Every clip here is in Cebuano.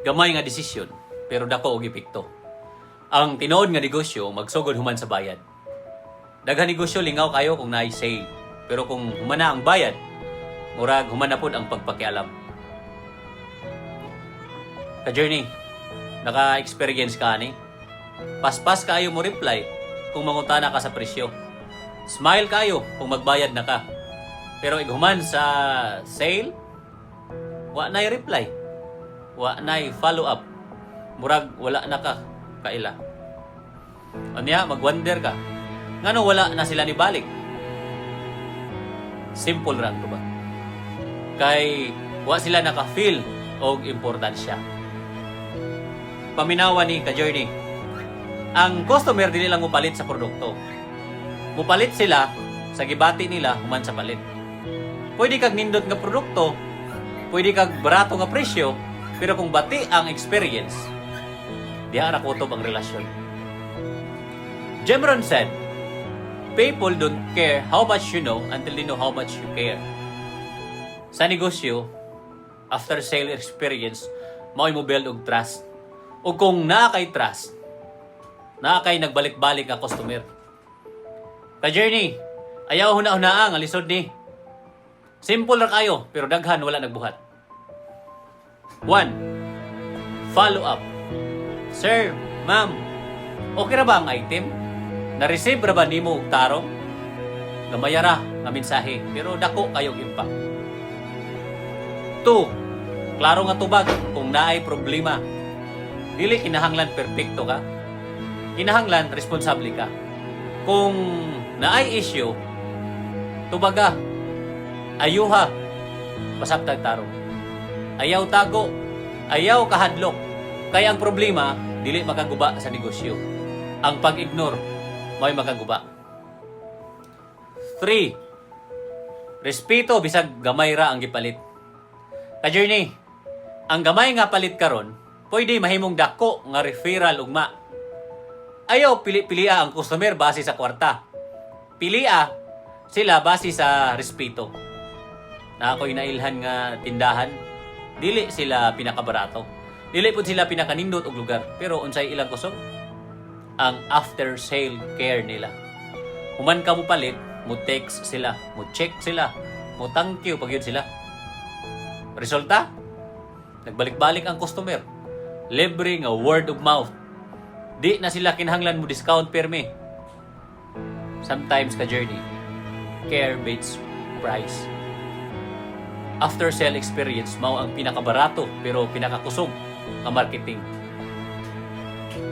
Gamay nga desisyon, pero dako og epekto. Ang tinuod nga negosyo magsugod human sa bayad. Daghan negosyo lingaw kayo kung naay sale. Pero kung human na ang bayad, murag human na pod ang pagpakialam. Ka-journey, naka-experience ka ani? Paspas kayo mo reply kung mangutana ka sa presyo. Smile kayo kung magbayad na ka. Pero ighuman sa sale, wa na'y reply. Wa na'y follow up. Murag wala na ka kaila. Unya, magwonder ka. Ngano wala na sila ni balik? Simple ra to ba? Kay wa sila naka-feel og importansya. Paminawa ni ka-journey. Ang customer dili lang mupalit sa produkto. Mupalit sila sa gibati nila human sa palit. Pwede kag nindot nga produkto, pwede kag barato nga presyo, pero kung bati ang experience, diha ra kutob ang relasyon. Jim Rohn said, "People don't care how much you know until they know how much you care." Sa negosyo, after sale experience, mao'y mo build og trust. O kung naa kay trust, naa kay nagbalik-balik nga customer. Ka-journey, ayaw huna-hunaa nga lisod ni. Simple ra kayo, pero daghan wala nagbuhat. One, follow up. "Sir, ma'am, okay ra ba ang item? Na-receive ra ba nimo og tarong?" Gamaya ra nga mensahe, pero dako kayong impact. Two, klaro nga tubag kung naay problema. Dili kinahanglan perpekto ka. Kinahanglan responsable ka. Kung naay issue, tubaga, ayuha, pasabtag tarong. Ayaw tago, ayaw kahadlok. Kaya ang problema, dili makaguba sa negosyo. Ang pag-ignore, mao'y makaguba. 3. Respeto bisag gamay ra ang gipalit. Ka-journey, ang gamay nga palit karon, pwede mahimong dako nga referral ugma. Ayaw pili-pilia ang customer base sa kwarta. Pilia sila base sa respeto. Na ako'y nailhan nga tindahan, dili sila pinakabarato. Dili pud sila pinakanindot og lugar, pero unsay ilang kusog? Ang after sale care nila. Human ka mo palit, mo text sila, mo check sila, mo thank you pag yun sila. Resulta? Nagbalik-balik ang customer. Libre nga word of mouth. Di na sila kinahanglan mo discount permi. Sometimes, ka journey, care beats price. After sale experience mao ang pinakabarato pero pinakakusog nga marketing.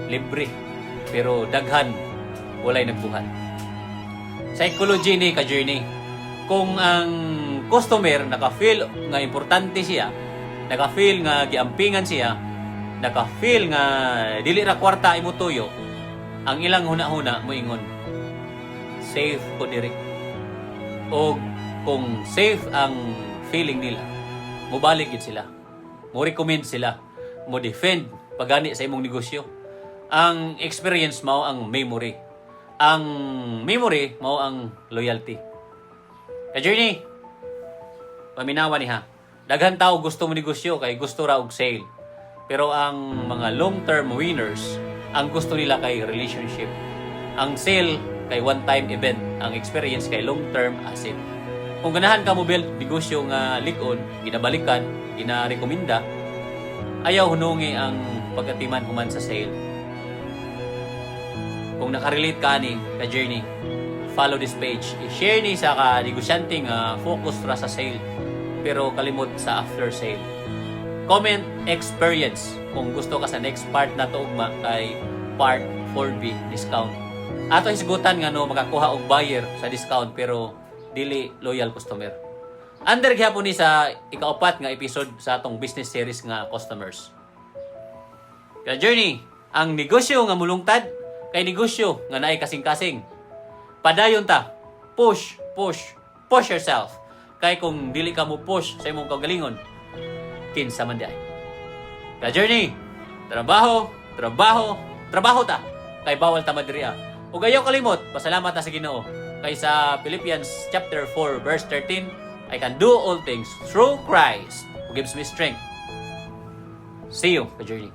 Libre pero daghan walay nagbuhat. Psychology ni, ka journey. Kung ang customer naka-feel nga importante siya, naka-feel nga giampingan siya, naka-feel nga dili ra kwarta imo tuyo, ang ilang huna-huna moingon, "Safe ko diri." O kung safe ang feeling nila, mobalik gid sila. Mo recommend sila, mo defend pagani sa imong negosyo. Ang experience mao ang memory. Ang memory mao ang loyalty. Ka journey, paminawa ni ha. Daghan tao gusto mo negosyo kay gusto ra og sale. Pero ang mga long-term winners, ang gusto nila kay relationship. Ang sale kay one-time event, ang experience kay long-term asset. Kung ganahan ka mo build negosyo nga lig-on, ginabalikan, ginarekomenda, ayaw hunungi ang pagkatiman human sa sale. Kung nakarelate ka ni, ka journey, follow this page. I-share ni sa ka negosyante nga focus ra sa sale pero kalimot sa after sale. Comment "experience" kung gusto ka sa next part na to ugma kay part 4B discount. Ato hisgutan nga no makakuha og buyer sa discount pero dili loyal customer. Under gihapon ni sa ikaupat nga episode sa atong business series nga customers. Ka journey, ang negosyo nga mulungtad kay negosyo nga naay kasing-kasing. Padayon ta. Push, push, push yourself. Kay kung dili ka mo push sa imong kaugalingon, kinsa man diay? Ka journey, trabaho, trabaho, trabaho ta. Kay bawal ta madiriya. Ug ayaw kalimot, pasalamat ta sa Ginoo. Kay sa Philippians chapter 4 verse 13, "I can do all things through Christ who gives me strength." See you, ka-journey.